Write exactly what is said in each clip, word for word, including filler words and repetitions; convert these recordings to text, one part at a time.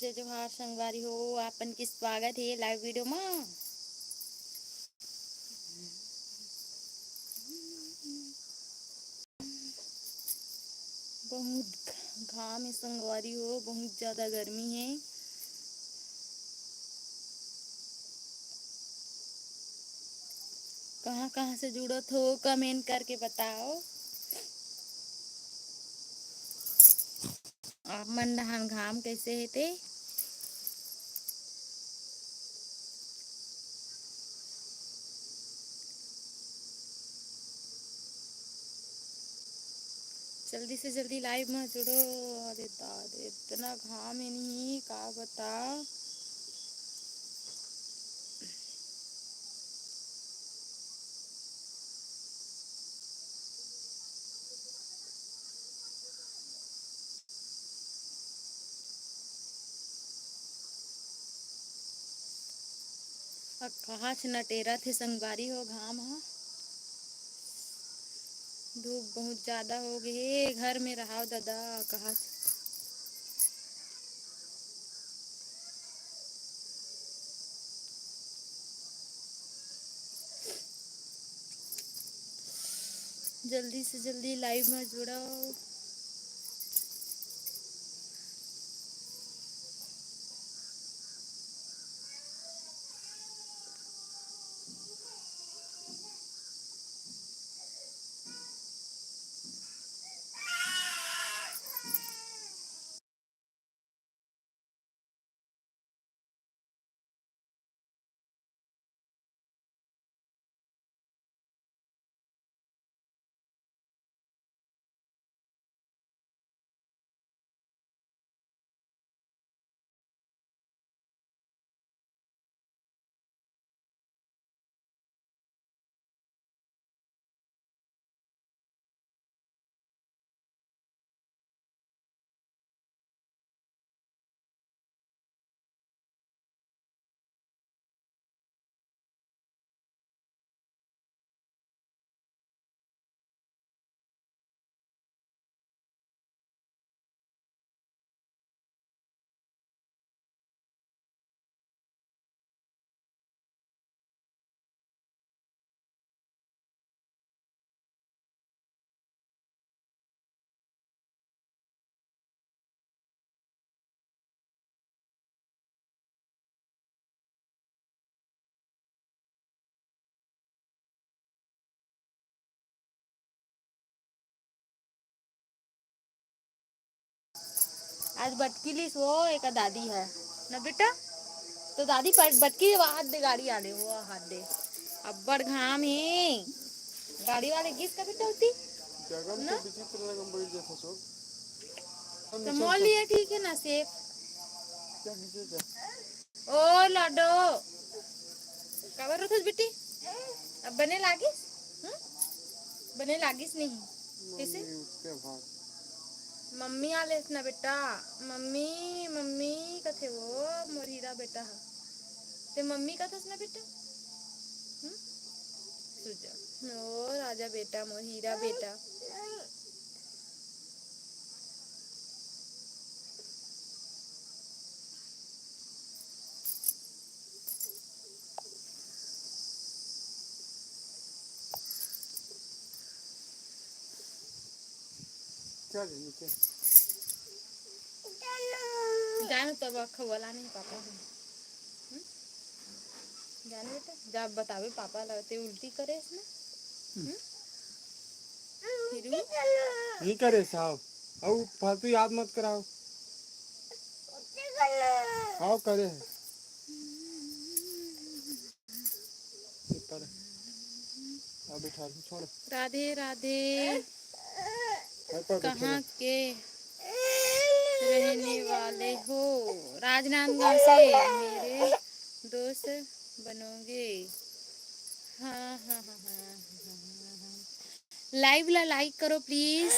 जय जोहार संगवारी हो, आपन के स्वागत हे live video मा। बहुत घाम हे संगवारी हो, बहुत ज्यादा गर्मी हे। कहाँ कहाँ से जुड़त हो, comment करके बताओ। आप मन डहान घाम कैसे हे ते? जल्दी से जल्दी live में जुड़ो। अरे दादा, इतना घाम हे नहीं, का बता। अ, कहाच नटेरा थे संगवारी हो घाम ह। धूप बहुत ज्यादा हो गे हे, घर में रहाव दादा, कहाच। जल्दी से जल्दी live में जुड़ो। आज बटकी लिस वो एक दादी ह ना बेटा, तो दादी पर बटकी हाथ दे, गाड़ी आले वो हाथ दे। अब्बड़ घाम हे, गाड़ी वाले गिस का बेटा होती। जगह में ना? तो विचित्र लगे, हम बैठ जाते सब। हम तो नीचे मोल उतर- लिए ठीक है ना, सेफ। क्या नीचे जा? ओ लाडो, काबर रोथस बेटी? अब बने लागिस? हम्म? बने लागिस नहीं? कैसे? मम्मी उठ के भाग। मम्मी आलेस ना बेटा, मम्मी, मम्मी कथे वो, मोर हीरा बेटा ह। ते मम्मी कथस ना बेटा? हम्म? सुजा। ओ राजा बेटा, मोर हीरा बेटा। चल नीचे। जानो तब अखा वाला नहीं पापा। हम्म? जाने बेटा, जा बतावे पापा ला, ते उल्टी करे इसमें। हम्म? फिर भी? नहीं करे साहब, अब फालतू याद मत कराओ। आओ करे है। ऊपर। अब उठा लो, छोड़। राधे राधे। ऊपर बैठो। कहाँ के रहने वाले हो? राजनांदगांव से। मेरे दोस्त बनोगे? हाँ, हाँ, हाँ, हाँ। Live ला like करो please।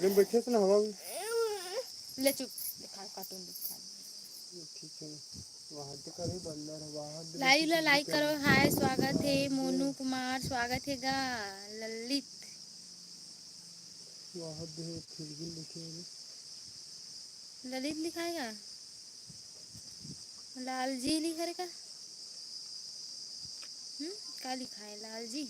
ले बैठे से ना हवा में। ले चुप, दिखा, cartoon दिखा। ठीक है, वहाँ पे करे बंदर है, वहाँ पे live ला like करो। हाय, स्वागत है मोनू कुमार, स्वागत है गा ललित। वहाँ दे फिर भी लिखे हैं। ललित लिखाएगा, लाल जी लिखा रहेगा। हम्म, का लिखा है लाल जी?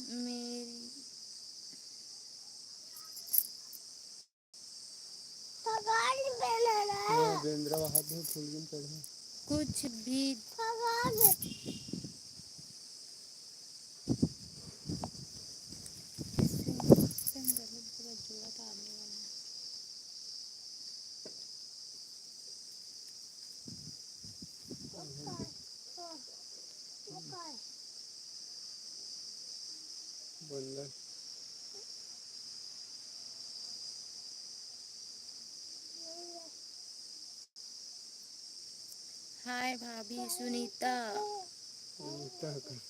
मेरी हाँ, बेंदरा वहाँ भी फूलगिन चढ़े। कुछ भी। बंदर। हाय भाभी सुनीता। सुनीता का।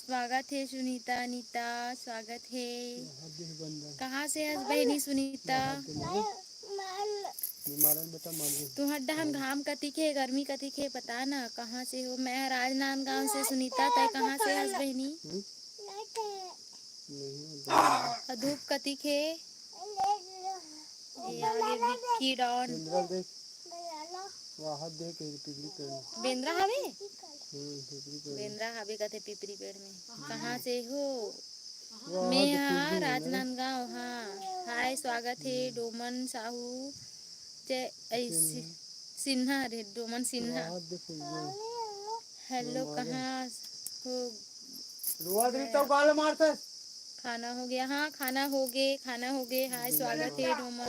स्वागत है सुनीता, अनीता, स्वागत है। वहाँ भी बंदर। कहाँ से हस बहनी सुनीता? वहाँ भी बंदर। बीमार है बेटा, मर गई। तुहर डहन घाम कतिक हे, गर्मी कतिक हे, बता ना, कहाँ से हो? मैं राजनांदगांव से सुनीता, तय कहाँ से हस बहनी? हम्म? नहीं, नहीं। अ धूप कतिक हे? ये आगे विक्की डॉन। बेंदरा देख। वहाँ देख, ये पिपरी पेड़। बेंदरा हवे? हम्म, पिपरी पेड़। बेंदरा हवे कथे पिपरी पेड़ में। कहाँ से हो? वहाँ मैं तो हाँ, फूलगिन है ना? राजनांदगांव, हाँ। हाय, स्वागत है, डोमन साहू। जय, ऐ, सि-, सिन्हा रे, डोमन सिन्हा। वहाँ दे फूलगिन। हेलो, कहाँ हो? रोआ दे तो गाल मारता। खाना हो गया? हाँ, खाना हो गे, खाना हो गे। हाय, स्वागत है डोमन,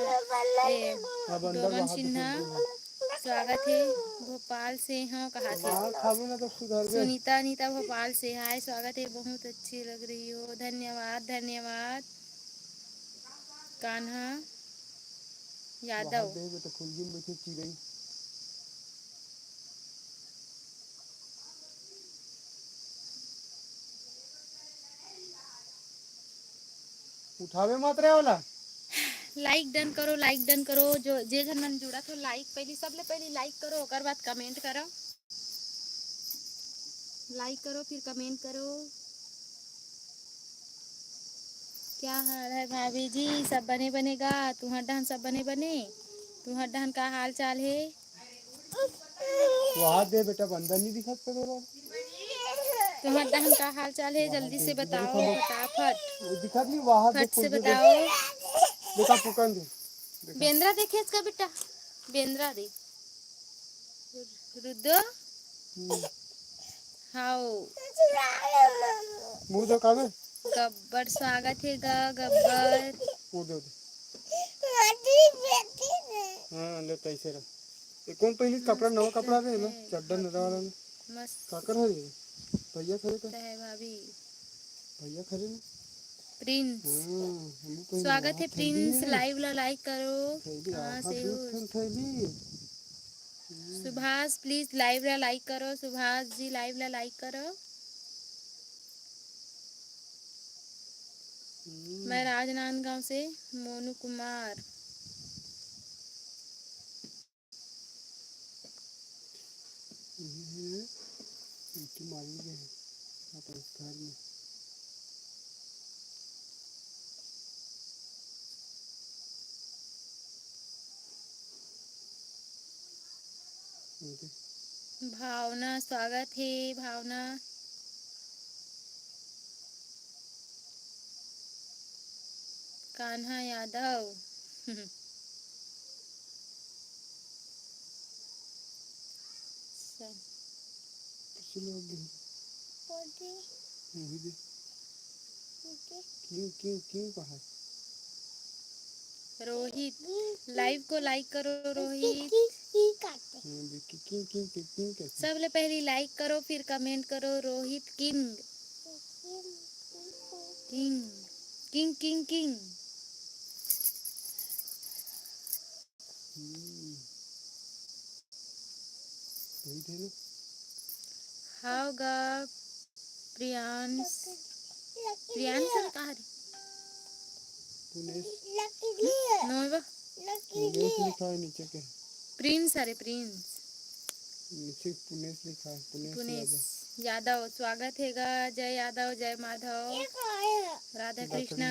ए, अब अंदर डोमन बाहर सिन्हा। दिखाई दे। स्वागत है, भोपाल से हूँ, कहा थे। बाहर खाबे ना तो सुधर गए। सुनीता, अनीता भोपाल से, हाय, स्वागत है, बहुत अच्छी लग रही हो, धन्यवाद, धन्यवाद। कान्हा यादव। बाहर दे बेटा, फुलगिन बैठे चिरई। उठावे मत रे ओला। Like done करो, like done करो। जो, जे झन मन जुड़त हो, like पहली, सबले पहली like करो, ओकर बाद comment करो। Like करो, फिर comment करो। क्या हाल है भाभी जी? सब बने बने गा? तुहर डहन सब बने बने? तुहर डहन का हाल चाल हे? वहाँ दे बेटा, बंदर नहीं दिखत करो रो। तुहर डहन का हाल चाल हे? जल्दी से बताओ, फटाफट। वो दिखत नहीं, वहाँ दे फट से फूल दे। बताओ। बेटा, फुकन दे। देखा। बेंदरा देखे इसका बेटा, बेंदरा दे। रुद्र। हम्म। हाओ। मुंह दो काबे? गब्बर स्वागत हे गा, गब्बर। मुंह दो दे। हाँ, ले तैसे रह। ये कौन पहली कपड़ा, नवा कपड़ा रे ना? चड्डा नवा वाला ना? मस्त। काकर है ये? भैया खड़े कर। है भाभी। भैया खड़े ना? प्रिंस। हाँ, हम तो स्वागत है नवा प्रिंस, थैली है। Live ला like करो। थैली, कहाँ से हो? दूध खान थैली। सुभाष, please live ला like करो। सुभाष जी, live ला like करो। हम्म। मैं राजनांदगांव से, मोनू कुमार। ये है, इनकी मारी है, अपन घर में। भावना, स्वागत हे भावना। कान्हा यादव। किसी लोग भी। पौधे। वही दे। ओके। क्यों, क्यों, क्यों कहा? रोहित, live को like करो, रोहित। की, की काटे। हाँ, देखी, किंग, किंग, किंग, किंग कहती। सबले पहली like करो, फिर comment करो, Rohit king. King, king, king, king. हम्म। वही थे ना। हाव गा प्रियांश। प्रियांश रे कहाँ रे? पुनेश। नोय बा। पुनेश लिखा है नीचे के। प्रिंस, अरे प्रिंस। नीचे पुनेश लिखा है, पुनेश पुनेश। यादव। यादव, स्वागत हे गा। जय यादव, जय माधव, राधा कृष्णा।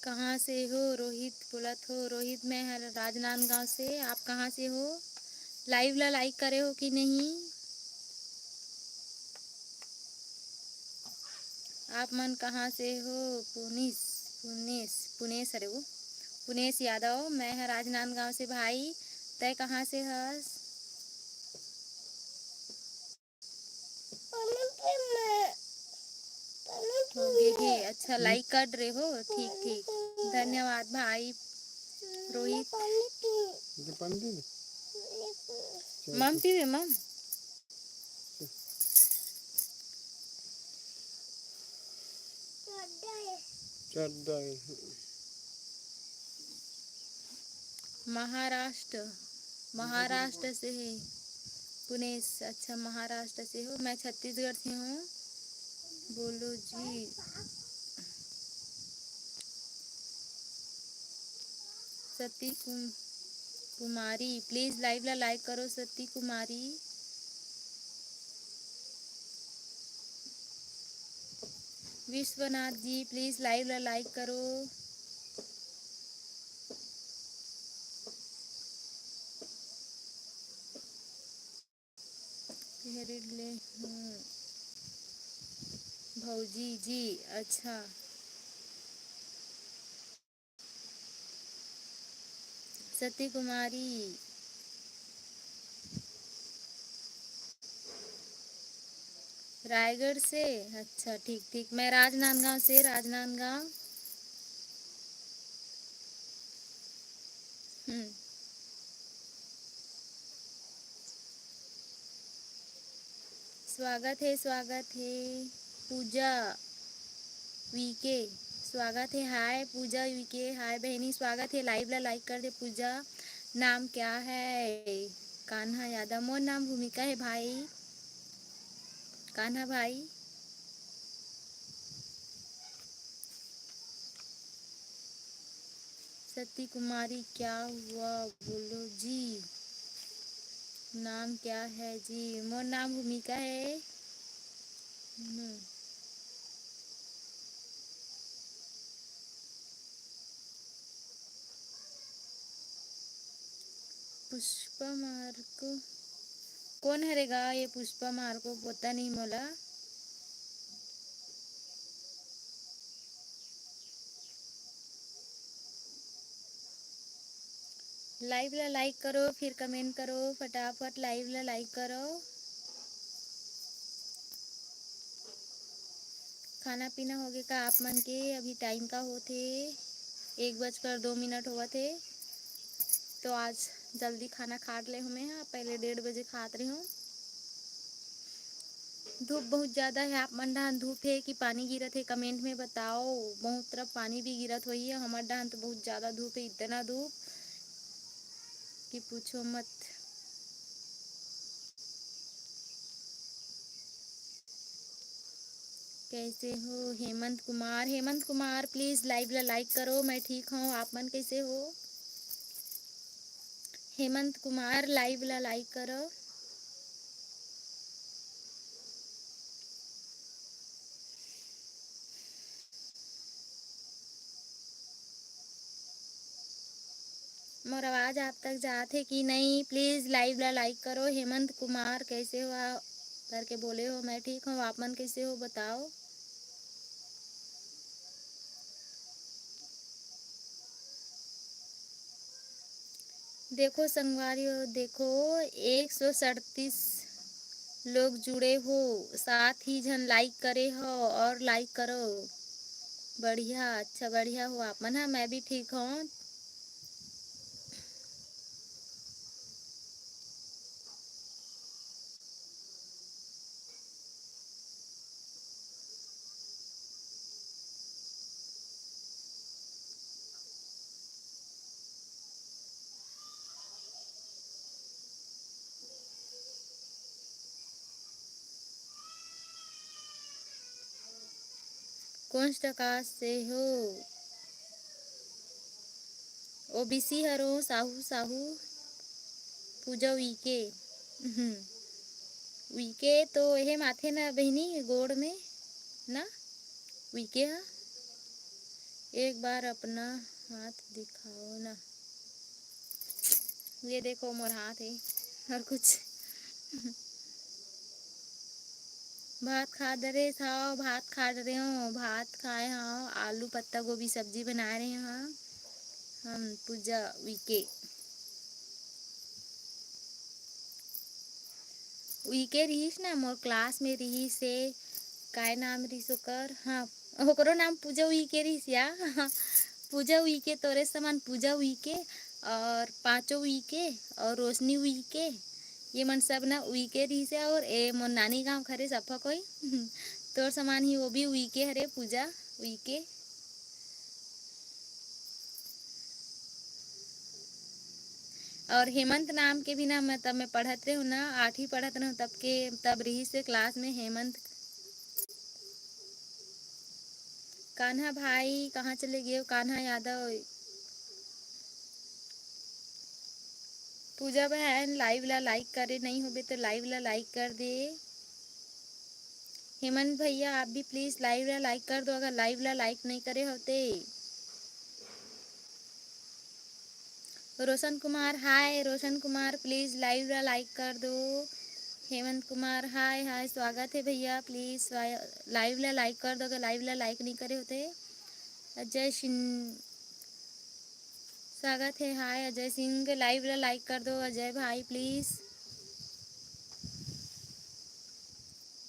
कहाँ से हो? रोहित बोलत हो। रोहित, मैं हर राजनांदगांव से। आप कहाँ से हो? Live ला like करे हो कि नहीं? आप मन कहाँ से हो? पुनिस, पुनेस, पुनेस, अरे वो पुनेस यादव, मैं ह राजनांदगांव से भाई, तय कहाँ से हस? हो गे हे, अच्छा, like कर रहे हो, ठीक, ठीक, धन्यवाद भाई रोहित। मम पीबे, मम। चड्डा है। महाराष्ट्र, महाराष्ट्र से है। पुनेस, अच्छा, महाराष्ट्र से हो। मैं छत्तीसगढ़ से हूँ। बोलो जी। सती कुम-, कुमारी, please live ला like करो सती कुमारी। विश्वनाथ जी, please live ला like करो। ले हूँ भौजी जी, अच्छा। सती कुमारी, रायगढ़ से। अच्छा, ठीक, ठीक। मैं राजनांदगांव से, राजनांदगांव। हम्म। स्वागत हे, स्वागत हे पूजा वीके, स्वागत हे। हाय पूजा वीके, हाय बहनी, स्वागत हे। Live ला like कर दे पूजा। नाम क्या है? कान्हा यादव। मोर नाम भूमिका है भाई, कान्हा भाई। सती कुमारी, क्या हुआ बोलो जी, नाम क्या है जी? मोर नाम भूमिका है। हम्म। पुष्पा मार्को, कौन हरे गा ये पुष्पा मार्को? पता नहीं मोला। Live ला like करो, फिर comment करो, फटाफट live ला like करो। खाना पीना होगे का आप मन के? अभी time का होत हे, एक बजकर दो मिनट होवत हे। तो आज जल्दी खाना खा ले हमें, हाँ, पहले डेढ़ बजे खात रहे हूँ। धूप बहुत ज्यादा है, आप मन डहान धूप है कि पानी गिरत है, comment में बताओ। बहुत तरफ पानी भी गिरत होही है, हमर डहान तो बहुत ज्यादा धूप है, इतना धूप कि पूछो मत। कैसे हो हेमंत कुमार? हेमंत कुमार, please live ला like करो। मैं ठीक हूँ, आप मन कैसे हो? हेमंत कुमार, live ला like करो। मोर आवाज आप तक जात हे कि नहीं? Please live ला like करो। हेमंत कुमार, कैसे हो आप? करके बोले हो, मैं ठीक हूँ, आप मन कैसे हो बताओ। देखो संगवारी हो, देखो, एक सौ सड़तीस लोग जुड़े हो, सात ही झन like करे हो और like करो। बढ़िया, अच्छा, बढ़िया हो आप मन। हाँ, मैं भी ठीक हूँ। कौन से कास्ट से हो? ओबीसी हरो, साहू, साहू, पूजा वीके। हम्म। उइके तो एहे माथे ना बहिनी, गोड़ में ना, उइके हा। एक बार अपना हाथ दिखाओ ना। ये देखो मोर हाथ है, और कुछ। भात खा डरे था, भात खा डरे हो, भात खाए हाँ, आलू पत्ता गोभी सब्जी बना रहे हाँ हम। पूजा उइके, उइके रिहिस ना, मोर क्लास में रिहिस से, काय नाम रिहिस ओकर? हाँ, ओकरो नाम पूजा उइके रिहिस या। पूजा उइके, तोरे समान पूजा उइके, और पाँचों उइके, और रोशनी उइके, ये मन सब ना उइके रिहिस या। और ए मोर नानी गाँव खरे सफा कोई तोर समान ही, वो भी उइके हरे, पूजा उइके। और हेमंत नाम के भी ना, मैं तब मैं पढ़त रहूँ ना, आठवीं पढ़त रहूँ तब के, तब रिहिस से क्लास में हेमंत। कान्हा भाई कहाँ चले गए हो, कान्हा यादव? पूजा बहन, लाइव ला लाइक करे नहीं होबे तो लाइव ला लाइक कर दे। हेमंत भैया, आप भी प्लीज लाइव ला लाइक कर दो, अगर लाइव ला लाइक नहीं करे होते। रोशन कुमार, हाय रोशन कुमार, प्लीज लाइव ला लाइक कर दो। हेमंत कुमार, हाय हाय, स्वागत है भैया, प्लीज लाइव ला लाइक कर दो, अगर लाइव ला लाइक नहीं करे होते। अजय सिंह, स्वागत है। हाय अजय सिंह, लाइव ला लाइक कर दो अजय भाई प्लीज।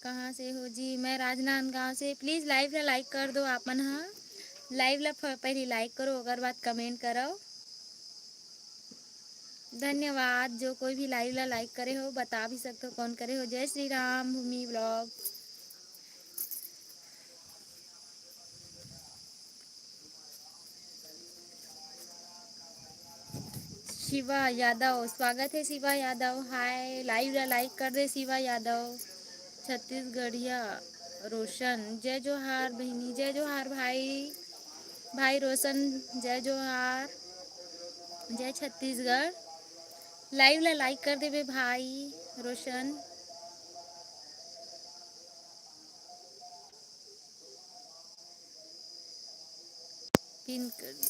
कहाँ से हो जी? मैं राजनांदगांव से। प्लीज लाइव ला लाइक कर दो आपन हा। लाइव ला फ-, पहली लाइक करो, ओकर बाद कमेंट करो। धन्यवाद। जो कोई भी लाइव ला लाइक करे हो, बता भी सकते हो कौन करे हो। जय श्री राम भूमि ब्लॉग। शिवा यादव, स्वागत है शिवा यादव। हाय, लाइव ला लाइक कर दे शिवा यादव। छत्तीसगढ़िया रोशन, जय जोहार बहिनी, जय जोहार भाई। भाई रोशन, जय जोहार, जय छत्तीसगढ़। लाइव ला लाइक कर देबे भाई रोशन। पिन कर दे।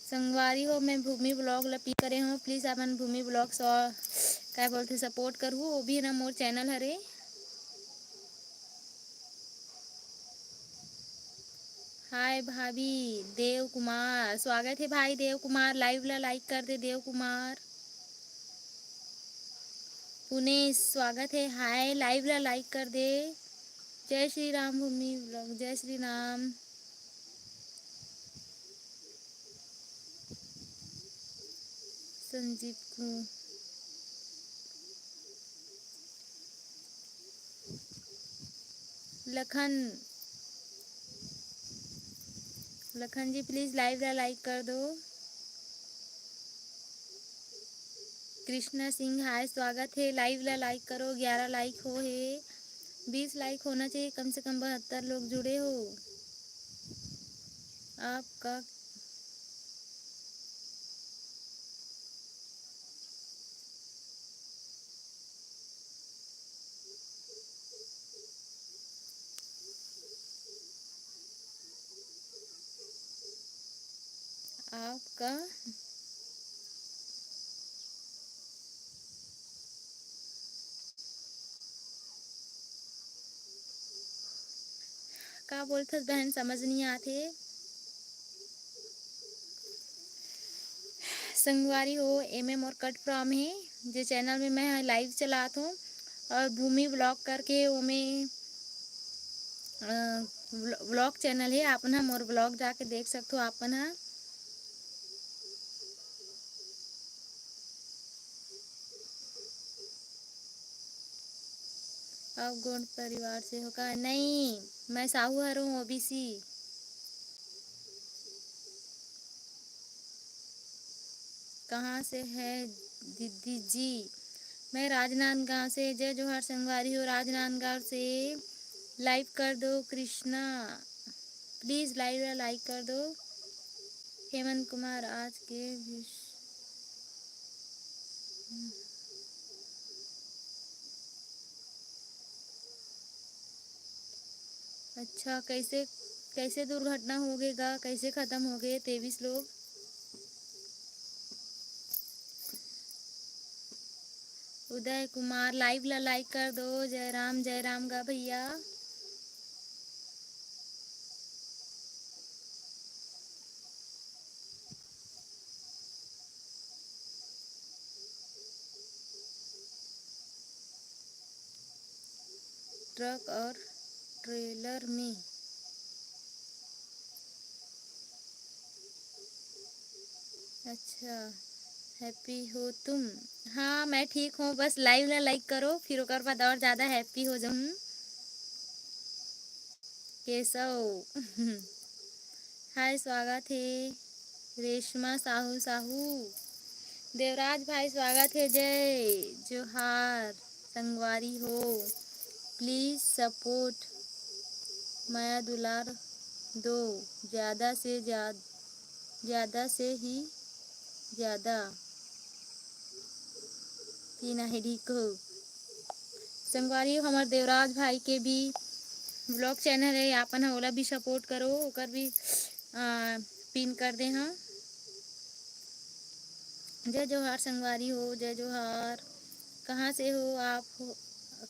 संगवारी हो, मैं भूमि ब्लॉग ला पिन करे हूँ, प्लीज अपन भूमि ब्लॉग स-, काय बोलते, सपोर्ट करहू, वो भी ना मोर चैनल हरे। हाय भाभी देव कुमार, स्वागत है भाई देव कुमार। लाइव ला लाइक कर दे देव कुमार। पुनेश, स्वागत है। हाय, लाइव ला लाइक कर दे। जय श्री राम भूमि ब्लॉग, जय श्री राम। संजीव को लखन, लखन जी प्लीज लाइव ला लाइक कर दो। कृष्णा सिंह हाय, स्वागत है। लाइव ला लाइक करो, ग्यारह लाइक हो है, बीस लाइक होना चाहिए, कम से कम बहत्तर लोग जुड़े हो। आपका आपका का बोलथस बहन, समझ नहीं आथे। संगवारी हो, एमे मोर कट फ्रॉम हे, जे चैनल में मैं लाइव चलात हूँ, और भूमि ब्लॉग करके ओमे, अ, व्ल-, व्लॉग चैनल हे, आपन ह मोर व्लॉग जाके देख सकथो आपन ह। आप गोंड परिवार से हो का? नहीं, मैं साहू हरऊँ, ओबीसी। कहाँ से है दीदी जी? मैं राजनांदगांव से। जय जोहार संगवारी हो, राजनांदगांव से। लाइव कर दो कृष्णा, प्लीज लाइव ला लाइक कर दो। हेमंत कुमार आज के विश-, अच्छा, कैसे, कैसे दुर्घटना हो गे गा, कैसे खत्म हो गए तेईस लोग? उदय कुमार, live ला like कर दो। जय राम, जय राम गा भैया। ट्रक और ट्रेलर में। अच्छा, happy हो तुम? हाँ, मैं ठीक हूँ, बस live ला like करो, फिर ओकर बाद और ज़्यादा happy हो जाऊँ। केशव, हाय, स्वागत है। रेशमा साहू, साहू। देवराज भाई, स्वागत है। जय जोहार संगवारी हो। Please support, मया दुलार दो, ज़्यादा से ज़्यादा, ज़्यादा से ही ज़्यादा। पीना है ढीक हो। संगवारी हो, हमर देवराज भाई के भी vlog channel है, आपन ह ओला भी support करो, ओकर भी, आ, pin कर दे हाँ। जय जोहार संगवारी हो, जय जोहार। कहाँ से हो आप हो,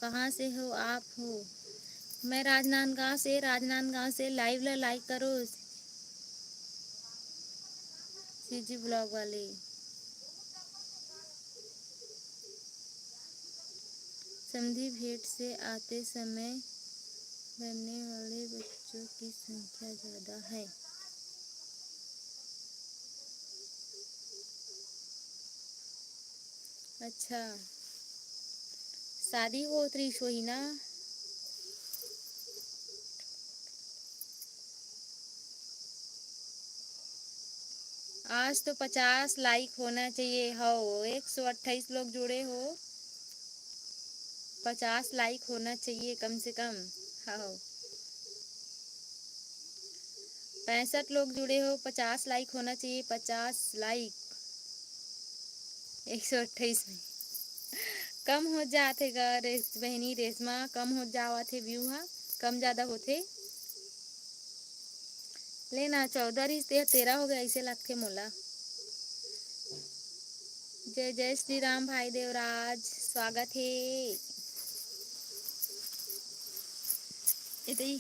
कहाँ से हो आप हो? मैं राजनांदगांव से, राजनांदगांव से। Live ला like करो। सीजी vlog वाले। समधी भेंट से आते समय मरने वाले बच्चों की संख्या ज़्यादा है। अच्छा, शादी होत रहिस होही ना। आज तो पचास like होना चाहिए। हव, एक सौ अट्ठाईस लोग जुड़े हो, पचास like होना चाहिए कम से कम। हव, पैंसठ लोग जुड़े हो, पचास like होना चाहिए, पचास like। एक सौ अट्ठाईस में कम हो जात हे गा रेस-, बहनी रेशमा, कम हो जावत हे view हा, कम ज़्यादा होथे। ले ना, चौदह रहिस ते तेरह हो गया, ऐसे लगथे मोला। जय जय श्री राम भाई देवराज, स्वागत हे। एतई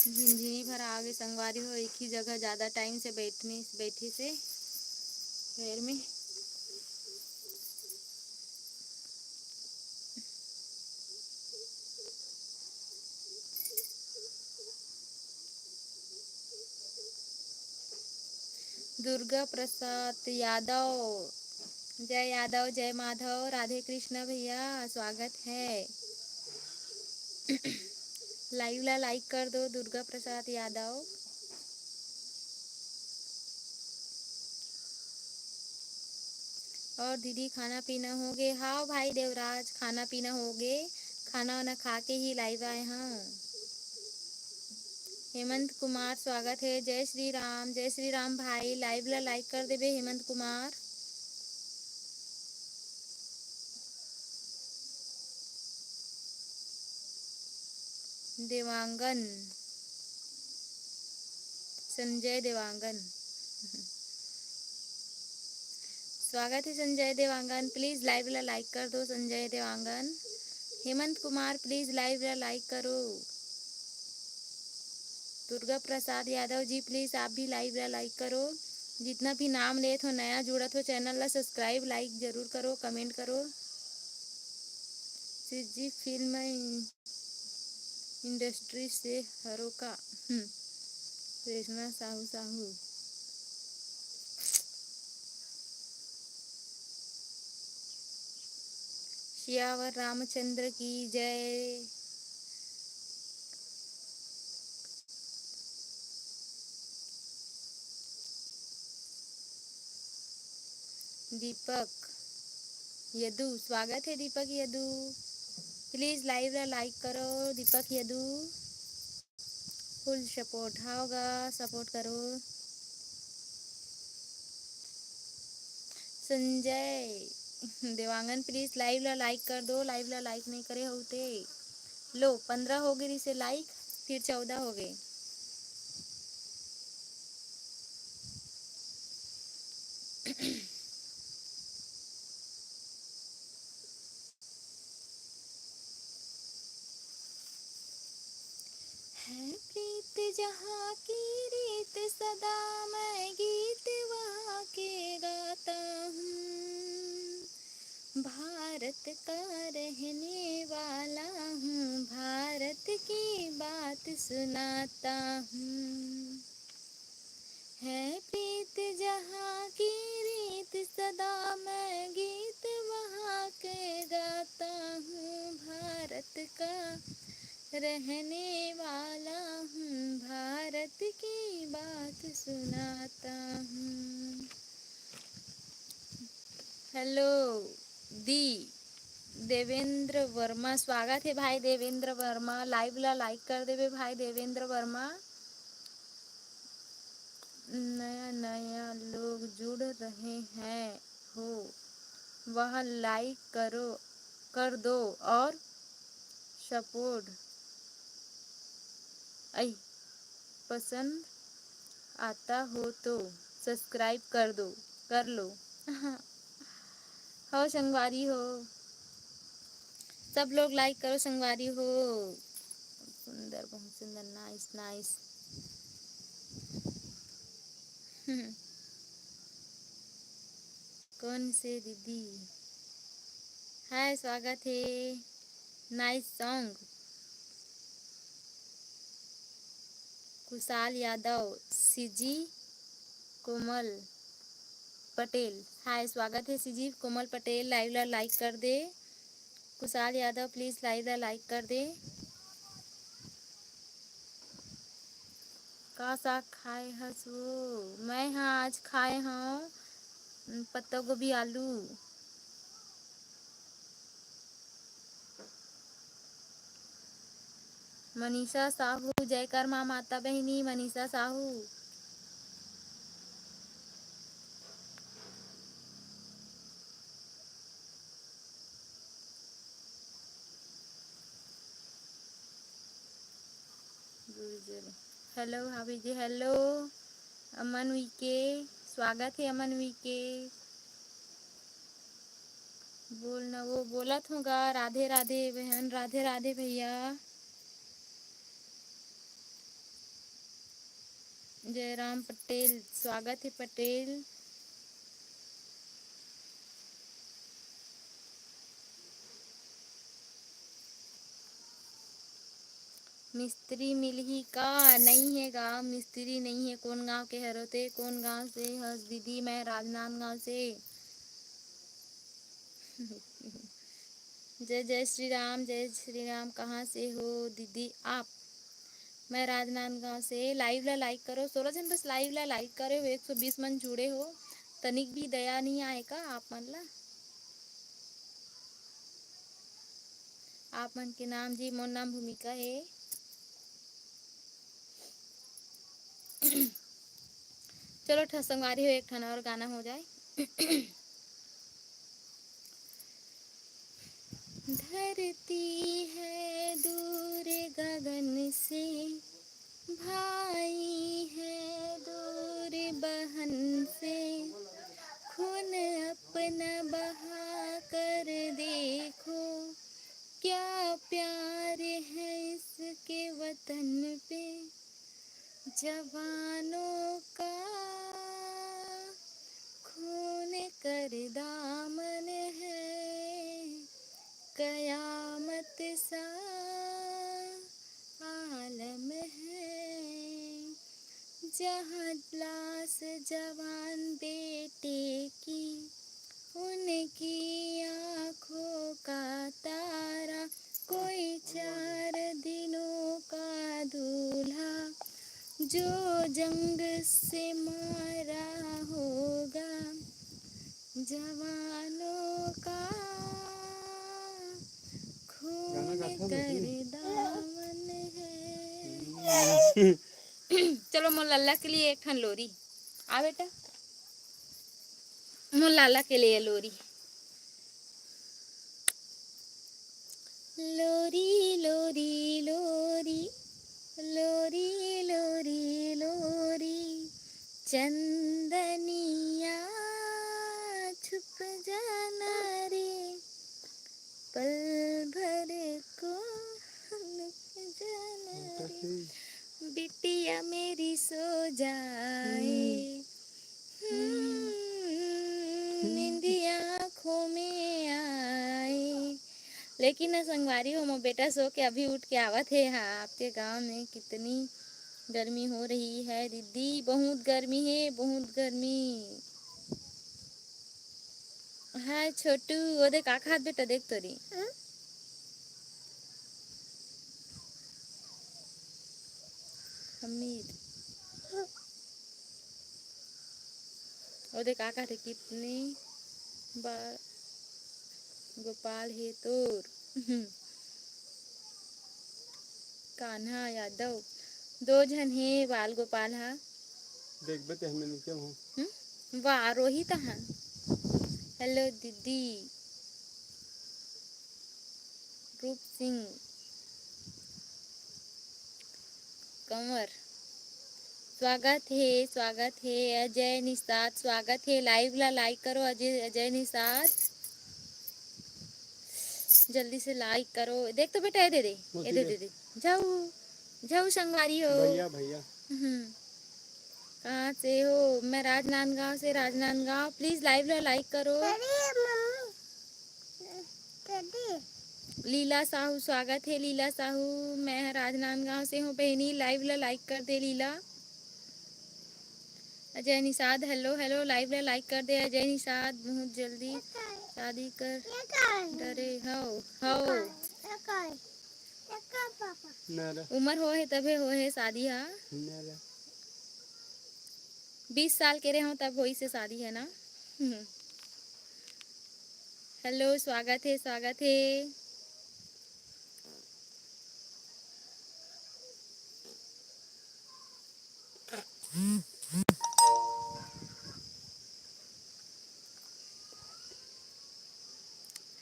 झिनझिनी भर आगे संगवारी हो, एक ही जगह ज़्यादा time से बैठने, बैठे से घर में। दुर्गा प्रसाद यादव, जय यादव, जय माधव, राधे कृष्णा भैया, स्वागत है। Live ला like कर दो, दुर्गा प्रसाद यादव। और दीदी, खाना पीना हो गे? हाँ भाई देवराज, खाना पीना हो गे, खाना वाना खा के ही live आए हाँ। हेमंत कुमार, स्वागत है। जय श्री राम, जय श्री राम भाई। Live ला like कर देबे हेमंत कुमार। देवांगन, संजय देवांगन। स्वागत है संजय देवांगन। Please live ला like कर दो संजय देवांगन। हेमंत कुमार, please live ला like करो। दुर्गा प्रसाद यादव जी, please आप भी live ला like करो। जितना भी नाम लेत हो, नया जुड़त हो, channel ला subscribe, like जरूर करो, comment करो। सीजी फिल्म industry से हरो का। हम्म। रेशमा साहू साहू। सियावर रामचंद्र की जय। दीपक यदु, स्वागत है दीपक यदु। Please live ला like करो, दीपक यदु। Full support, हाँ गा, support करो। संजय देवांगन, please live ला like कर दो, live ला like नहीं करे हो ते। लो, पंद्रह हो गए रिसे like, फिर चौदह हो गए। है प्रीत जहाँ की रीत, सदा मैं गीत वहाँ के गाता हूँ। भारत का रहने वाला हूँ, भारत की बात सुनाता हूँ। है प्रीत जहाँ की रीत, सदा मैं गीत वहाँ के गाता हूँ। भारत का रहने वाला हूँ, भारत की बात सुनाता हूँ। Hello दी देवेंद्र वर्मा, स्वागत है भाई देवेंद्र वर्मा। Live ला like कर देवे भाई देवेंद्र वर्मा। नया नया लोग जुड़ रहे हैं हो, वह like करो, कर दो और support। आई पसंद आता हो तो subscribe कर दो, कर लो। हो संगवारी हो, सब लोग like करो संगवारी हो। सुंदर, बहुत सुंदर, nice nice। कौन से दीदी? हाय, स्वागत है। Nice song। Kushal Yadav, CG Komal Patel. Hi, स्वागत है सीजी कोमल पटेल। Live ला like कर दे। कुशाल यादव, please live ला like कर दे। का साग खाए हस वो? मैं हा आज खाए हव पत्ता गोभी आलू। मनीषा साहू, जय कर्मा माता बहिनी, मनीषा साहू। Hello भाभी जी, hello। अमन वीके, स्वागत है अमन वीके। बोल न वो, बोलत हों गा। राधे राधे बहन, राधे राधे भैया। जयराम पटेल, स्वागत है पटेल। मिस्त्री मिलही का? नई हे गा, मिस्त्री नई हे। कोन गांव के हरो ते? कोन गांव से हस दीदी? मैं राजनांदगांव से। जय जय श्री राम, जय श्री राम। कहाँ से हो दीदी आप? मैं राजनांदगांव से। Live ला like करो, सोलह झन बस live ला like करे हो, एक सौ बीस मन जुड़े हो। तनिक भी दया नहीं आए का आप मन ला? आप मन के नाम जी? मोर नाम भूमिका हे। चलो, ठा संगवारी हो, एक ठन और गाना हो जाए। धरती है दूर गगन से, भाई है दूर बहन से, खून अपना बहा कर देखो, क्या प्यार है इसके वतन पे। जवानों का खून कर दामन है, कयामत सा आलम है। जहाँ लाश जवान बेटे की, उनकी आँखों का तारा, कोई चार दिनों का दूल्हा, जो जंग से मारा होगा। जवानों का गाना गाथा कर दामन है। चलो, मोर लल्ला के लिए एक ठन लोरी। आ बेटा, मोर लाला के लिए लोरी। लोरी, लोरी, लोरी, लोरी, लोरी, लोरी, चंदनिया छुप जाना रे, पल भर को लुक जाना रे, बिटिया मेरी सो जाए। हम्म, निंदिया आँखों में आए। लेकिन ना संगवारी हो, मोर बेटा सो के अभी उठ के आवत हे। हाँ, आपके गांव में कितनी गर्मी हो रही है दीदी? बहुत गर्मी है, बहुत गर्मी। हाय छोटू, वो देख का खात बेटा, देख तोरी। हाँ? हमीद। वो देख का कहत हे, कितने बाल गोपाल हे तोर। कान्हा यादव, दो झन हे बाल गोपाल हा। देखबे ते हमें नीचे हो। हम्म? वाह, रोहित हा। हेलो दीदी। रूप सिंह कंवर, स्वागत हे, स्वागत हे। अजय निषाद, स्वागत हे। Live ला like करो अजय, अजय निषाद, जल्दी से like करो। देख तो बेटा, ए दे दे, ए दे दे दे। जाऊ, जाऊ संगवारी हो। भैया, भैया। हम्म। कहाँ से हो? मैं राजनांदगांव से, राजनांदगांव। Please live ला like करो। अरे मम्मी, लीला साहू, स्वागत हे लीला साहू। मैं ह राजनांदगांव से हूँ बहिनी, live ला like कर दे लीला। Ajay Nishad, hello, hello, live ला like कर दे अजय निषाद, बहुत जल्दी शादी कर डरे हव, हव। उमर हो हे तभे हो हे शादी हा। बीस साल के रहे हो तब होई से शादी है ना। हम्म। हेलो, स्वागत हे, स्वागत हे।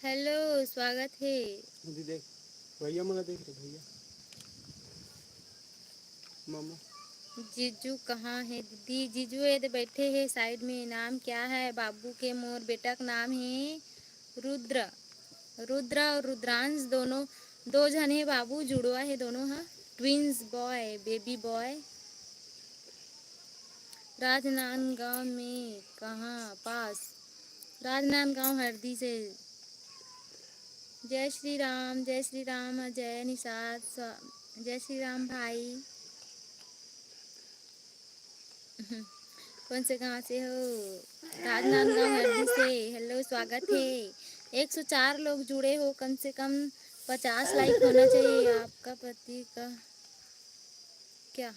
हेलो, स्वागत हे। दीदी देख, भैया मन ला देख रे भैया। मामा। जीजू कहाँ हे दीदी? जीजू ये दे बैठे हे side में। नाम क्या है बाबू के? मोर बेटा का नाम है रुद्र। रुद्र और रुद्रांश दोनों, दो झन हे बाबू, जुड़वा हे दोनों हा, twins boy, baby boy। Rajnandgaon में कहाँ पास? राजनांदगांव हरदी से। जय श्री राम, जय श्री राम, जय निषाद, स्वा-, जय श्री राम भाई। कौन से गांव से हो? राजनांदगांव हरदी से। हेलो, स्वागत है। एक सौ चार लोग जुड़े हो, कम से कम पचास like होना चाहिए। आपका पति का क्या?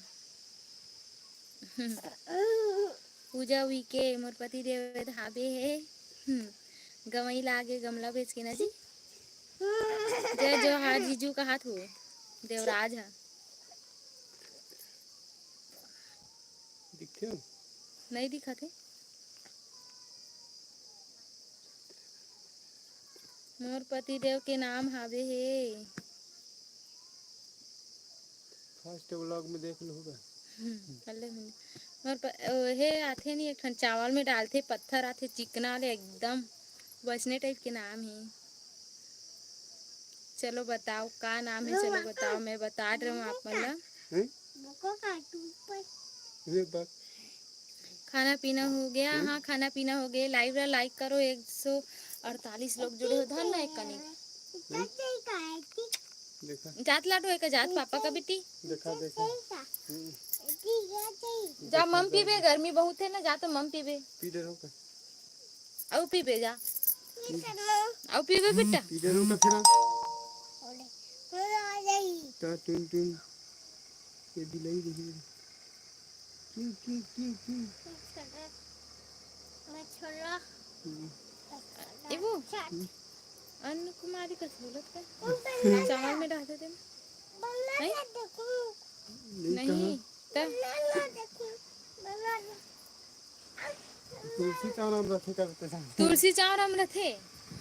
पूजा उइके, मोर पति देव धाबे हे। हम्म, गवई लागे गमला बेच के ना जी। जय जोहार जीजू कहात हो, देवराज हा। दिखथे हो? नहीं दिखत हे। मोर पति देव के नाम हावे हे। First vlog में देख लूँ गा। हम्म, कर ले मैंने। मोर प-, ओ, हे आथे नहीं, एक ठन चावल में डालथे, पत्थर आथे चिकना ले एकदम, वैसने type के नाम हे। चलो बताओ का नाम हे, चलो बताओ, मैं बता रही हूँ आप मन ला। हैं? ये बात। खाना पीना हो गया? हम्म? हाँ, खाना पीना हो गया। Live ला like करो, एक सौ अड़तालीस लोग जुड़े हो। धन ना एक कनी। देखा। जात लाडो एक जात पापा का बेटी। देखा, देखा। हम्म। जा मम पीबे, गर्मी बहुत है ना, जा तो मम पीबे। पी ले रहो का? अउ पीबे जा। अउ पीबे बेटा। पी ले रहो का फिर? का टुन टुन? ये बिलाई रही है। क्यों, क्यों, क्यों, क्यों? मैं छोला। हम्म। एबो? हम्म। अन्न कुमारी कस बोलत का? चावल में डाल देते ना। नहीं? नहीं, नहीं। कहाँ? त? तुलसी चावल हम रथे करते हैं। तुलसी चावल हम रथे?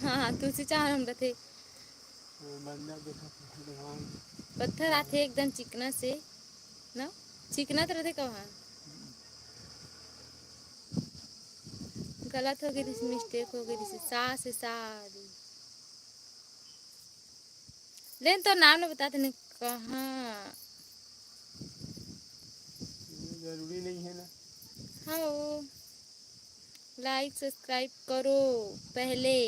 हाँ, हाँ, तुलसी चावल हम रथे। हाँ, बंदा देखा था, भगवान। पत्थर आथे एकदम चिकना से, ना? चिकना तो रथे कहाँ? गलत हो गई, mistake हो गई, सा से सारी। लेकिन तो नाम नहीं बताते नहीं कहाँ। ये जरूरी नहीं है ना। हाँ, like subscribe करो पहले।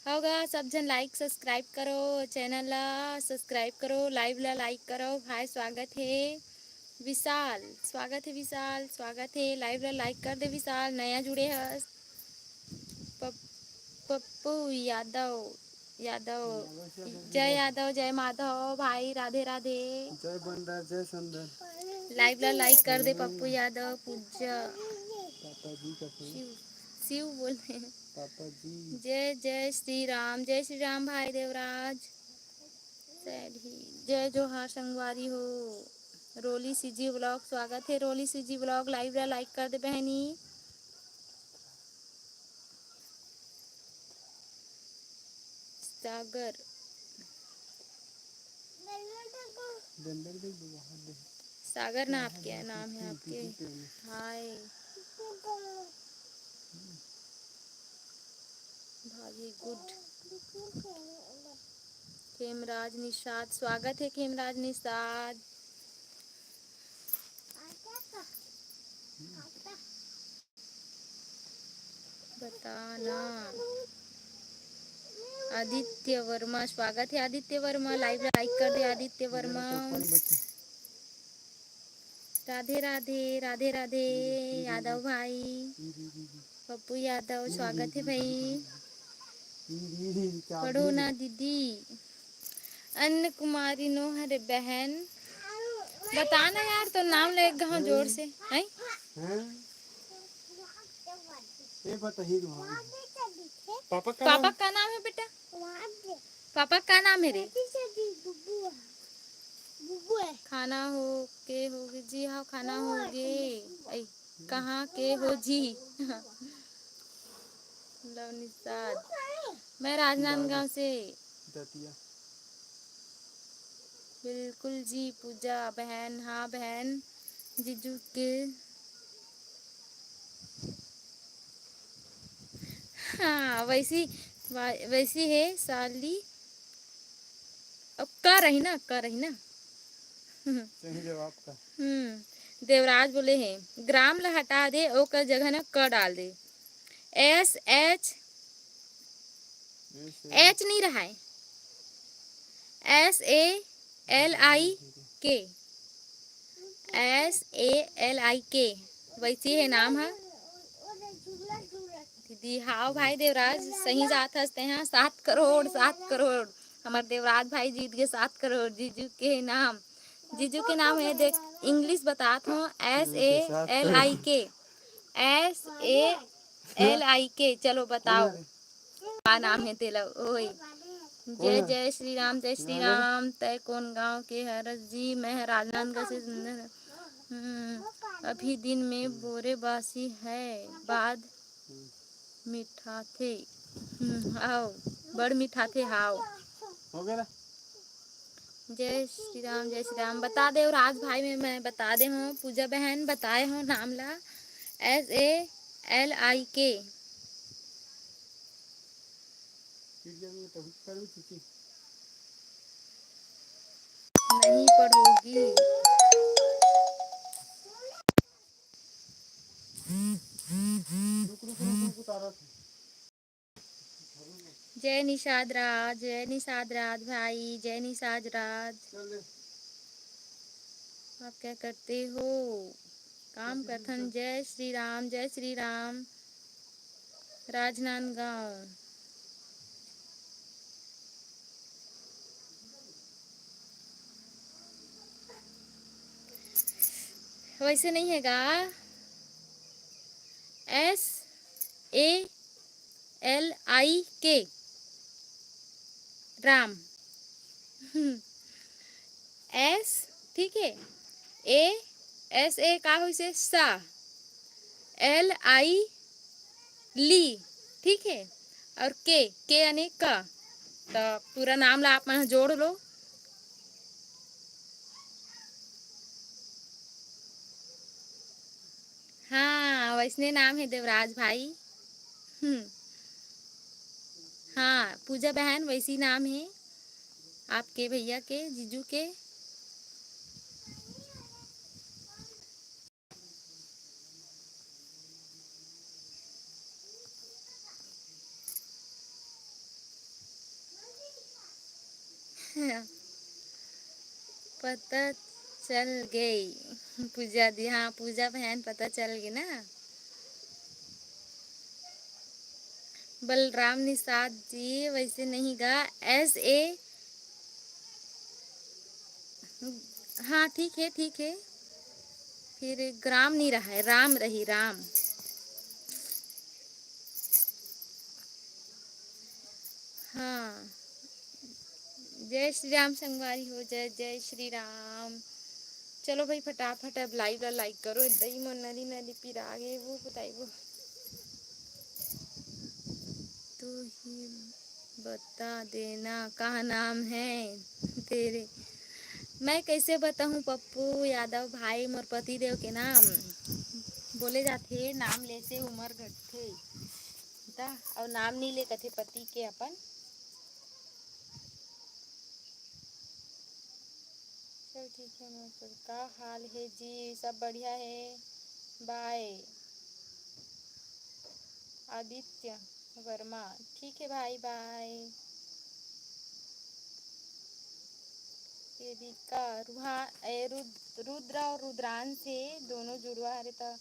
होगा, सब झन like subscribe करो, channel ला subscribe करो, live ला like करो। भाई स्वागत है विशाल, स्वागत है विशाल, स्वागत है। Live ला like कर दे विशाल, नया जुड़े हस। पप-, पप्पू यादव, यादव, जय यादव, जय माधव भाई, राधे राधे। जय बंदर, जय सुंदर। Live ला like कर दे पप्पू यादव, पूजा। पापा जी का फोन। शिव, शिव बोले। पापा जी। जय जय श्री राम, जय श्री राम भाई देवराज। सैड ही। जय जोहार संगवारी हो। रोली सीजी व्लॉग, स्वागत है रोली सीजी व्लॉग। Live ला like कर दे बहनी। सागर। सागर ना आपके नाम है आपके। हाय। भाभी गुड। खेमराज निषाद, स्वागत है खेमराज निषाद। बताना। आदित्य वर्मा, स्वागत है आदित्य वर्मा। Live ला like कर दे आदित्य वर्मा। राधे राधे, राधे राधे। यादव भाई, पप्पू यादव, स्वागत है भाई। पढ़ो ना दीदी। अन्न कुमारी नो हरे बहन, बताना यार, तो नाम ले एक घाव जोर से, हैं? हैं? ये बताइए तो हाँ। पापा का पापा नाम? का नाम है बेटा? पापा का नाम है रे? खाना हो के होगे जी, हाँ, खाना होगे। ऐ, कहाँ के हो जी? लव निषाद, मैं राजनांदगांव से। दतिया। बिल्कुल जी पूजा बहन, हाँ बहन, जीजू के, हाँ, वैसी, वा-, वैसी है साली। अब का रही ना, का रही ना। सही जवाब का। हम्म, देवराज बोले हैं, ग्राम ला हटा दे, ओकर जगह ना क डाल दे। S H, H नहीं रहा है, S A L I K, S A L I K, वैसी है नाम है। दीदी, हाव भाई देवराज, सही जात हस तेहा, सात करोड़, सात करोड़। हमर देवराज भाई जीत गए सात करोड़। जीजू के नाम, जीजू के नाम है, देख, English बतात हूँ, S A L I K, S A L I K। चलो बताओ, का नाम है तेला? ओए, जय जय श्री राम, जय श्री राम। तय कौन गांव के हरस जी? मैं राजनांदगांव से। हम्म, अभी दिन में बोरे बासी है, बाद मिठाथे। हम्म, आओ, बड़ मिठाथे, हाव। हो गया ना? जय श्री राम, जय श्री राम। बता दे राज भाई में, मैं बता दे हूँ, पूजा बहन बताए हूँ नाम ला, S A L I K। नहीं पढ़ोगी। जय निषाद राज, जय निषाद राज भाई, जय निषाद राज। आप क्या करते हो? काम करथन। जय श्री राम, जय श्री राम। राजनांदगांव। वैसे नहीं है गा। S A L I K। Ram. S, ठीक है, ए, एस ए का होइसे? सा। एल आई, ली, ठीक है। और के, के यानी का। तो पूरा नाम ला आप मन जोड़ लो। हाँ, वैसने नाम है देवराज भाई। हम्म। हाँ, पूजा बहन वैसी नाम है आपके भैया के, जीजू के। पता चल गई। पूजा दी, हाँ, पूजा बहन, पता चल गई ना। बलराम निषाद जी, वैसे नहीं गा, एस ए। हाँ, ठीक है, ठीक है। फिर ग्राम नहीं रहा है, राम रही, राम। हाँ, जय श्री राम संगवारी हो, जय जय श्री राम। चलो भाई, फटाफट अब लाइव ला लाइक करो, दई मन नरी नरी पिरा गे, वो बताई वो। तू ही बता देना, का नाम है तेरे? मैं कैसे बताऊँ पप्पू यादव भाई, मोर पति देव के नाम। बोले जाथे, नाम ले से उमर घटथे। ता, अउ नाम नी ले कथे पति के अपन। चल ठीक है, मैं चल, का हाल है जी? सब बढ़िया है। बाय। आदित्य वर्मा, ठीक है भाई, बाय। एरिका, रुहा-, ए, रुद-, रुद्र और रुद्रांश से दोनों जुड़वा हरे, त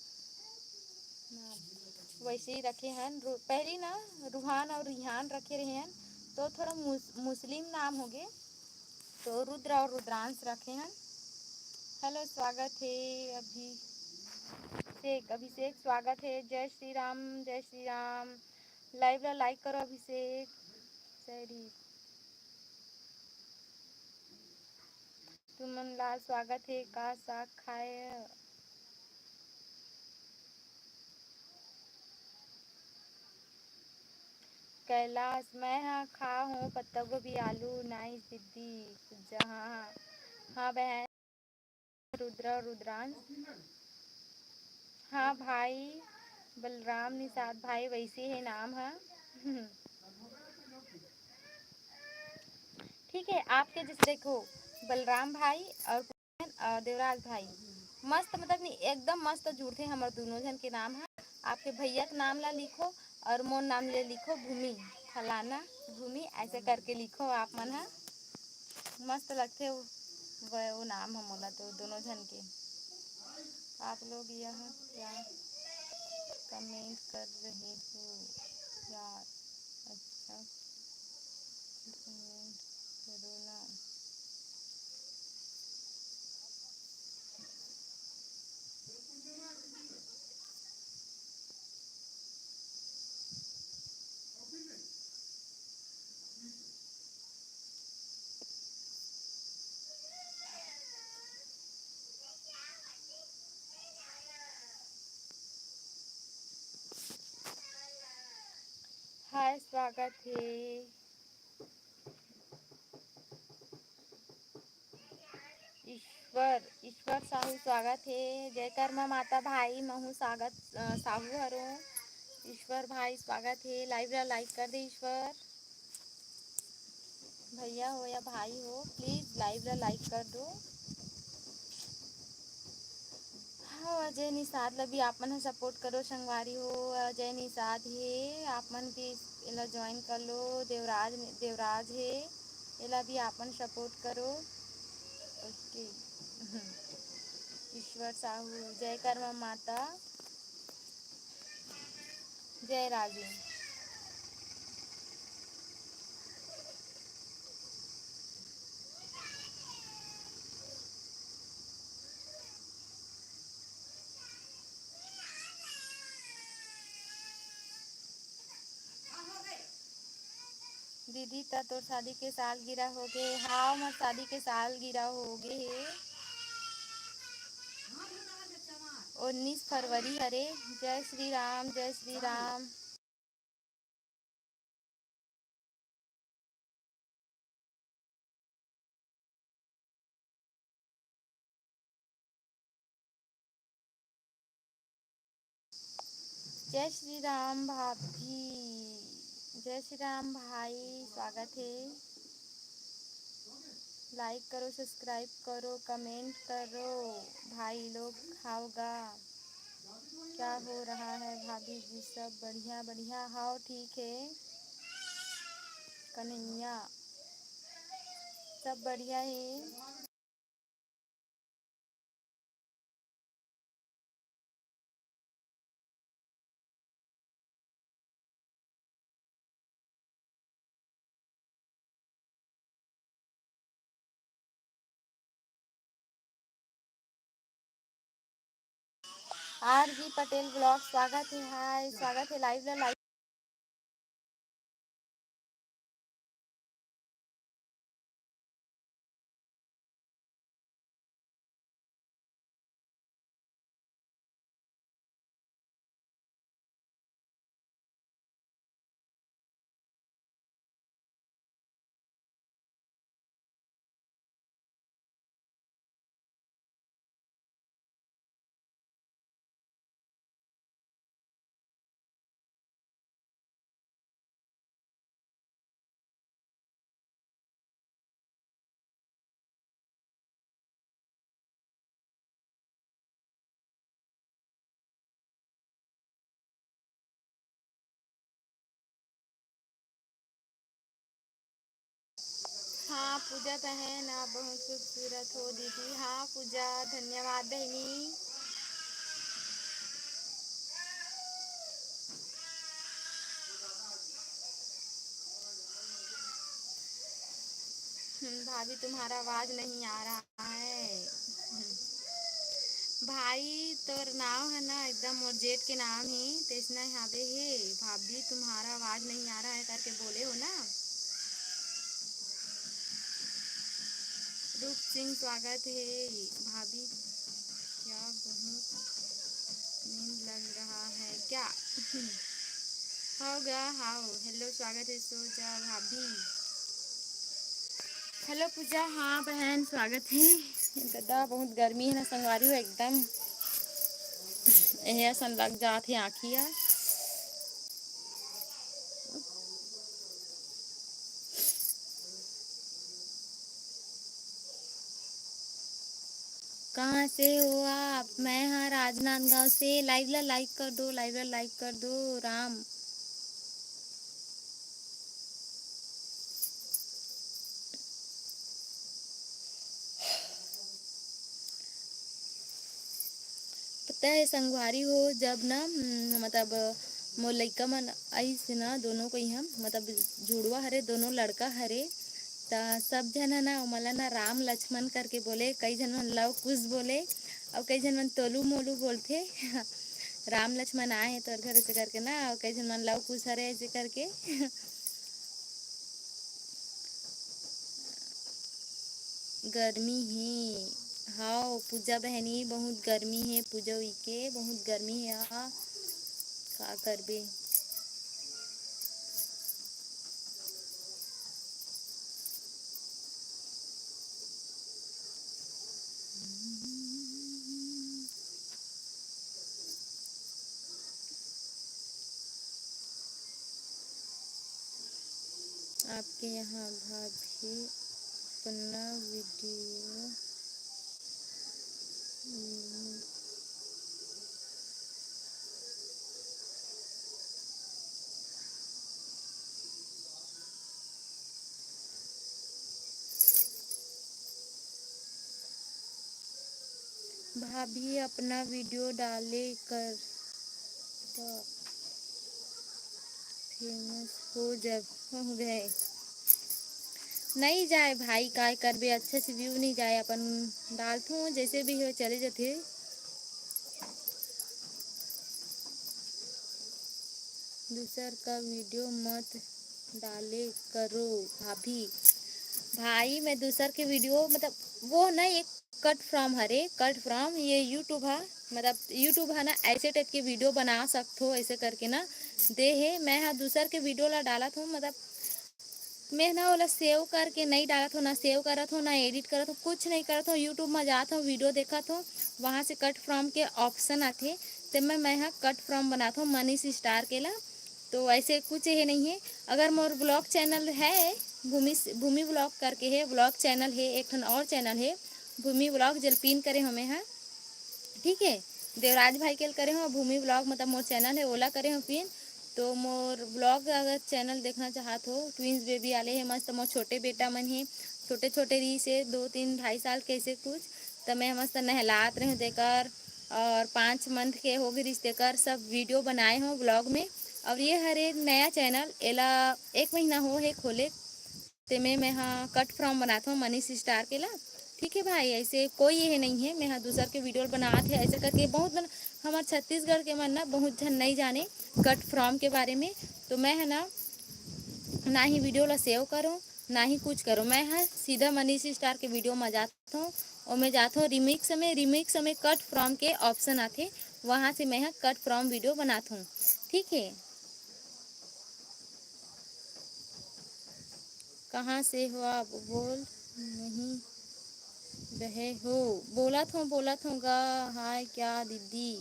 वैसे ही रखे हन। रु-, पहली ना रुहान और रिहान रखे रहे हन, तो थोड़ा मुस-, मुस्लिम नाम हो गए, तो रुद्र और रुद्रांश रखे हन। हेलो, स्वागत है अभिषेक, अभिषेक स्वागत है। जय श्री राम, जय श्री राम। लाइव ला लाइक करो अभिषेक। सॉरी, तुमन ला स्वागत है। का साग खाए? कैलाश, मैं हा खा हूँ पत्ता गोभी आलू। नाइस दीदी। जहाँ, हाँ बहन। रुद्र और रुद्रांश। हाँ भाई, बलराम निषाद भाई, वैसे है नाम है। ठीक है, आपके जैसे देखो, बलराम भाई और, और देवराज भाई, मस्त, मतलब नहीं, एकदम मस्त जुड़थे हमर दोनों झन के नाम है। आपके भैया के नाम ला लिखो और मोर नाम ले लिखो, भूमि, फलाना भूमि, ऐसे करके लिखो आप मन हा। मस्त लगथे वो, वो, वो नाम ह मोला तो दोनों झन के। आप लोग यह क्या कमेंट कर रहे हो यार? अच्छा, कमेंट करो ना। हाय, स्वागत है। ईश्वर, ईश्वर साहू, स्वागत है। जय कर्मा माता भाई, महू स्वागत, अ, साहू हरो। ईश्वर भाई, स्वागत है। लाइव ला लाइक कर दे ईश्वर। भैया हो या भाई हो, प्लीज लाइव ला लाइक कर दो। हाँ, अजय निषाद ला भी आप मन ह सपोर्ट करो संगवारी हो। अजय निषाद हे, आप मन भी एला ज्वाइन कर लो। देवराज, देवराज हे, एला भी आप मन सपोर्ट करो। ओके। ईश्वर साहू, जय कर्मा माता। जय राजू। दीदी दीदी, त तोर शादी के सालगिरह हो गे? हाव, मोर शादी के सालगिरह हो गे हे, उन्नीस फरवरी हरे। जय श्री राम, जय श्री राम। जय श्री राम भाभी, जय श्री राम भाई, स्वागत हे। Like करो, subscribe करो, comment करो भाई लोग। हाव गा, क्या हो रहा है भाभी जी? सब बढ़िया, बढ़िया। हाव, ठीक है कन्हैया, सब बढ़िया है। आर जी पटेल vlog, स्वागत है। हाय, स्वागत है। Live ला like। हाँ पूजा बहन, आप बहुत खूबसूरत हो दीदी। हाँ पूजा, धन्यवाद बहनी। हम्म, भाभी तुम्हारा आवाज नहीं आ रहा है। भाई तोर नाव है ना, एकदम मोर जेठ के नाम है, तैसना हावे हे। भाभी तुम्हारा आवाज नहीं आ रहा है करके बोले हो ना। रूप सिंह, स्वागत है भाभी। क्या बहुत नींद लग रहा है क्या? हाव गा, हाव। हेलो, स्वागत है, सो जा भाभी। हेलो पूजा, हाँ बहन, स्वागत है। दादा, बहुत गर्मी है ना संगवारी हो, एकदम एहे असन लग जात हे आँखिया। कहाँ से हो आप? मैं हाँ राजनांदगांव से। Live ला like कर दो, live ला like कर दो। राम पता है संगवारी हो, जब ना, हम्म, मतलब मोर लइका मन आइस ना, दोनों कोई हम, मतलब जुड़वा हरे, दोनों लड़का हरे, त सब झन ह ना ओमला ना राम लक्ष्मण करके बोले, कई झन मन लव कुश बोले, अउ कई झन मन तोलू मोलू बोलथे। राम लक्ष्मण आए हे तोर घर ऐसे करके ना, अउ कई झन मन लव कुश हरे ऐसे करके। गर्मी हे। हाव पूजा बहनी, बहुत गर्मी हे। पूजा उइके बहुत गर्मी हे। आ, का करबे। आपके यहाँ भाभी अपना वीडियो भाभी अपना वीडियो डाले कर त फेमस हो जब हो गए। नहीं जाए भाई, काय करबे, अच्छे से view नहीं जाए। अपन डालथों जैसे भी हो, चले जथे। दूसर का वीडियो मत डाले करो भाभी। भाई, मैं दूसर के वीडियो, मतलब, वो ना, ये कट फ्रॉम हरे, कट फ्रॉम ये YouTube हा, मतलब, YouTube हा ना, ऐसे टाइप के वीडियो बना सकथो, ऐसे करके ना दे हे। मैं हा दूसर के वीडियो ला डालत हूँ, मतलब, मैं ना ओला सेव करके नहीं डालत हूँ, ना सेव करत हूँ, ना एडिट करत हूँ, कुछ नहीं करत हूँ। YouTube में जात हूँ, वीडियो देखत हूँ, वहाँ से कट फ्रॉम के ऑप्शन आथे, ते मैं मैं हा कट फ्रॉम बनात हूँ मनीष स्टार के ला। तो ऐसे कुछ ये नहीं है। अगर मोर व्लॉग चैनल है, भूमि भूमि व्लॉग करके है, व्लॉग चैनल है, एक ठन और चैनल है भूमि व्लॉग, जेल पिन करे हो मैं हा, ठीक है। देवराज भाई के करे हो भूमि व्लॉग, मतलब मोर चैनल है, ओला करे हो पिन। तो मोर व्लॉग अगर चैनल देखना चाहत हो, ट्विंस बेबी आले है मस्त, मोर छोटे बेटा मन है, छोटे छोटे रही से दो तीन ढाई साल कैसे कुछ, तो मैं मस्त नहलात रहे हूँ तेकर, और पाँच मंथ के हो गई रिश्ते कर, सब वीडियो बनाए हो व्लॉग में। और ये हर एक नया चैनल, एला एक महीना हो है खोले, ते में मैं हा कट फ्रॉम बनात हूँ मनीष स्टार के ला। ठीक है भाई, ऐसे कोई ये नहीं है, मैं हा दूसर के वीडियो बनात है, ऐसे करके बहुत जन हमार छत्तीसगढ़ के मन ना बहुत जन नहीं जाने कट फ्रॉम के बारे में। तो मैं है ना, ना ही वीडियो ला सेव करो, ना ही कुछ करो, मैं हा सीधा मनीष स्टार के वीडियो में जात हूँ, और मैं जात हूँ रिमिक्स में, रिमिक्स में कट फ्रॉम के ऑप्शन आथे, वहाँ से मैं हा कट फ्रॉम वीडियो बनात हूँ। ठीक है, कहाँ से हो आप? बोल नहीं रहे हो। बोलत हूँ, बोलत हूँ गा। हाय क्या दीदी?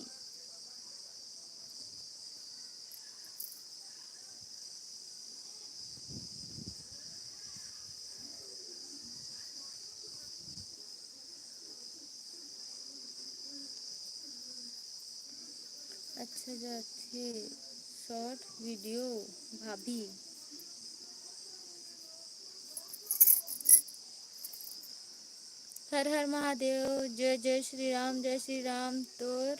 अच्छा जाथे शॉर्ट वीडियो भाभी। हर हर महादेव, जय जय श्री राम, जय श्री राम। तोर